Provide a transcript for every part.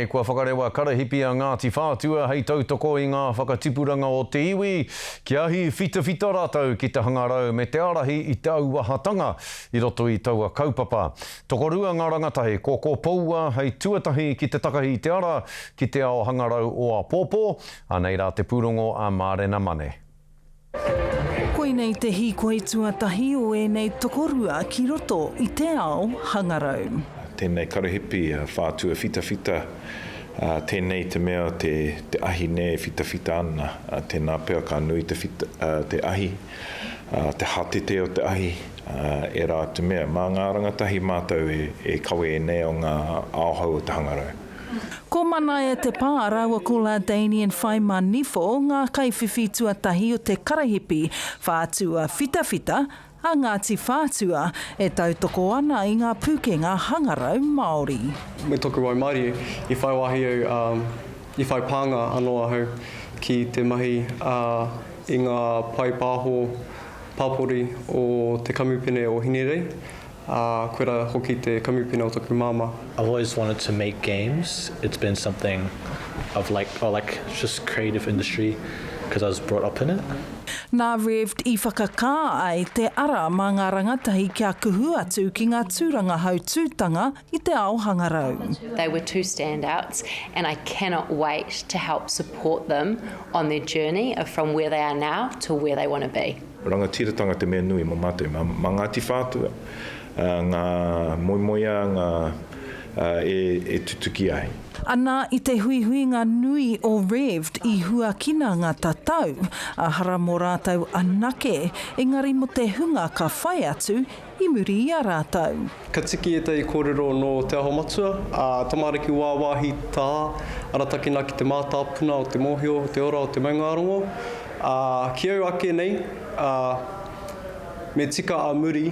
Kua whakarewa karahipi a Ngāti Whātua hei tautoko i ngā whakatipuranga o te iwi, kia whitawhita rātou ki te hangarau me te ārahi i te auahatanga i roto i taua kaupapa. Tokorua ngā rangatahi ko Kopoua hei tuatahi ki te takahi i te ara ki te ao hangarau o āpōpō, anei rā te pūrongo a Mārena Mane. Koinei te hīkoi tuatahi o ēnei tokorua ki roto i te ao hangarau. Tēnei karahipi a Whātua Whitawhita, tēnei te mea te ahi nē e whitawhita ana, tēnā pea ka nui te te ahi, te hatete o te ahi, ērā atu mea. Mā ngā rangatahi mātou e kawe ēnei o ngā ao hou o te hangarau. Ko Manaia Te Pā rāua ko Ladanian Whaimanifo ngā kaiwhiwhi tuatahi o te karahipi Whātua Whitawhita a Ngāti Whātua e tautoko ana i ngā pūkenga hangarau Māori. Me toku waimarie, i whai wāhi au, i whai pānga anō ahau ki te mahi i ngā pae pāho pāpori o te kamupene o Hinerei, Ā, koirā hoki te kamupene o taku māmā. I've always wanted to make games, it's been something I've liked or like just creative industry cause I was brought up in it. Nā Revd i whakakā ai te ara mā ngā rangatahi kia kuhu atu ki ngā tūranga hautūtanga i te ao hangarau. They were two standouts and I cannot wait to help support them on their journey of from where they are now to where they want to be. Rangatiratanga te mea nui mō mātou. Mā Ngāti Whātua ngā moemoeā ngā e tutuki ai. Ana i te huihuinga nui o Revd i huakina ngā tatau, āhara mō rātou anake, engari mō te hunga ka whai atu i muri i a rātou. Ka tiki ētahi kōrero nō Te Aho Matua, ā, tamariki wāwāhi tā, aratakina ki te mātāpuna o te mōhio, o te ora, o te maungārongo. Ā, ki au ake nei, ā, me tika a muri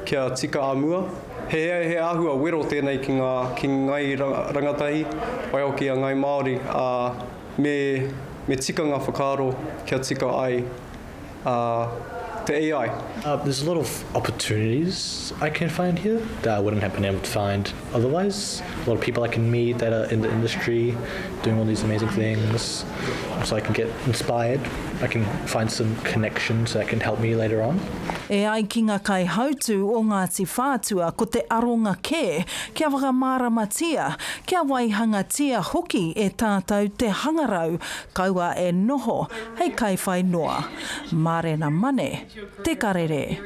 kia tika a mua. He, he āhua wero tēnei ki ngā, ki ngai rangatahi, waihoki a ngai Māori, ā, me, me tika ngā whakaaro kia tika ai uh, te AI. Uh, there's a lot of opportunities I can find here that I wouldn't have been able to find otherwise. A lot of people I can meet that are in the industry doing all these amazing things. So I can get inspired. I can find some connections that can help me later on. E ai ki ngā kaihautū o Ngāti Whātua ko te aronga kē kia whakamāramatia, kia waihangatia hoki e tātou te hangarau kaua e noho hei kaiwhai noa. Mārena Mane, Te Karere.